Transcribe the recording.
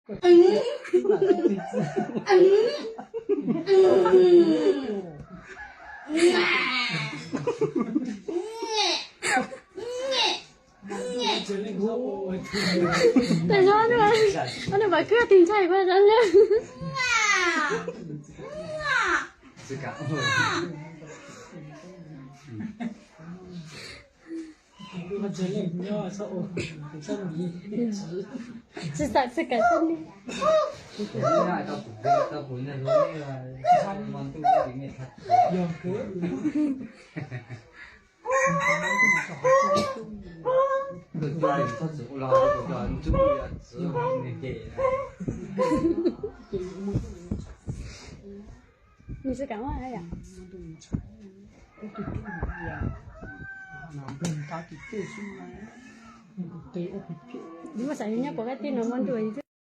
Tais zoo, ob nus mas kwj tig ntshai koj zoo le. Tsis xav txog kawm xab ni. Nws tsis kam muaj yom. Yus muaj xav yus nyob puas kab tij no muab nrua yus.